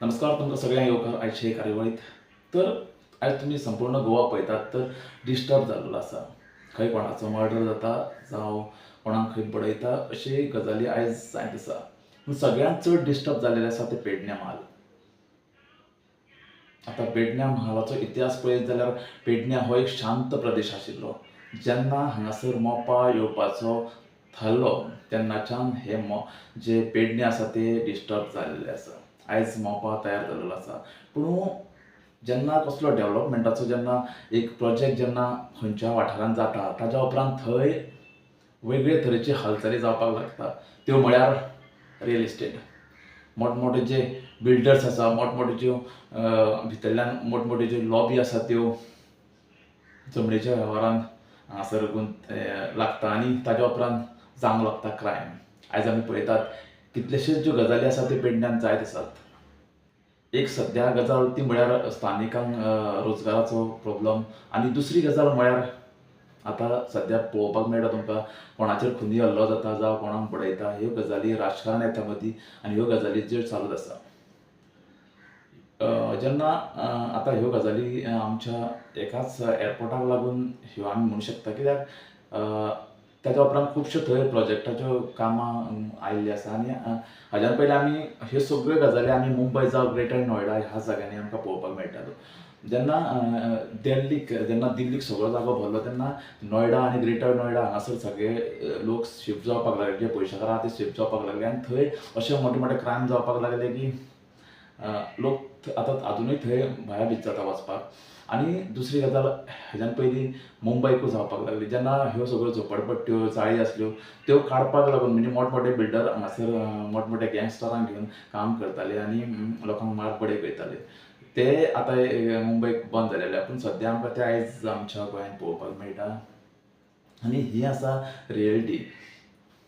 नमस्कार तुमकां सगळ्यांक येवकार आयचे कार्यावळीत। तर आयज तुमी संपूर्ण गोवा पळयतात तर डिस्टर्ब जाल्लो आसा। खंय कोणाचो मर्डर जाता जावं कोणाक खंय बडयता अशी गजाली आयज जायत आसा। पूण सगळ्यांत चड डिस्टर्ब जाल्लें आसा तें पेडण्या म्हाल। आतां पेडण्या म्हालाचो इतिहास पळयत जाल्यार पेडण्या हो एक शांत प्रदेश आशिल्लो। जेन्ना हांगासर मोपा येवपाचो थारलो तेन्नाच्यान हे जे पेडणे आसा ते डिस्टर्ब जाल्ले आसा। आयज मोपा तयार जाल्लो आसा। पूण जेन्ना कसलो डेवलपमेंटाचो जेन्ना एक प्रोजेक्ट जेन्ना खंयच्या वाठारांत जाता ताज्या उपरांत थंय वेगळे तरेची हालचाली जावपाक लागता। त्यो म्हळ्यार रियल इस्टेट, मोठमोठे जे बिल्डर्स आसा, मोठमोठे ज्यो भितरल्यान मोठमोठे ज्यो लॉबी आसा त्यो जमनीच्या वेव्हारान हांगासर लागता आनी ताज्या उपरांत जावंक लागता क्रायम। आयज आमी पळयतात कितलेशेच ज्यो गजाली आसा त्यो पेडण्यान जायत आसात। एक सद्या गजाल ती म्हळ्यार स्थानिकांक रोजगाराचो प्रॉब्लम आनी दुसरी गजाल म्हळ्यार आतां सद्या पळोवपाक मेळटा तुमकां कोणाचेर खुनी हल्लो जाता जावं कोणाक बडयता, ह्यो गजाली राजकारण येता मदीं आनी ह्यो गजाली ज्यो चालूच आसा। जेन्ना आतां ह्यो गजाली आमच्या एकाच एअरपोर्टाक लागून ह्यो आमी म्हणू शकता, कित्याक ताच्या उपरांत खुबश्यो थंय प्रोजेक्टाच्यो कामां आयिल्लीं आसा आनी हाज्यान पयलीं आमी ह्यो सगळ्यो गजाली आमी मुंबय जावं ग्रेटर नोयडा ह्या जाग्यांनी आमकां पळोवपाक मेळटाल्यो। जेन्ना दिल्लीक सगळो जागो भरलो तेन्ना नोयडा आनी ग्रेटर नोयडा हांगासर सगळे लोक शिफ्ट जावपाक लागले, जे पयशेकार आहा ते शिफ्ट जावपाक लागले आनी थंय अशे मोठे मोठे क्रायम जावपाक लागले की लोक आतां आजुनूय थंय भंया भीत जाता वचपाक। आनी दुसरी गजाल हेज्यान पयलीं मुंबयकूय जावपाक लागली। जेन्ना ह्यो सगळ्यो झोपडपट्ट्यो चाळी आसल्यो त्यो काडपाक लागून म्हणजे मोठमोठे बिल्डर हांगासर मोठमोठे गँगस्टरांक घेवन काम करताले आनी लोकांक मार बडय करताले। ते आतां मुंबयक बंद जालेले, पूण सद्या आमकां ते आयज आमच्या गोंयांत पळोवपाक मेळटा आनी ही आसा रियलिटी।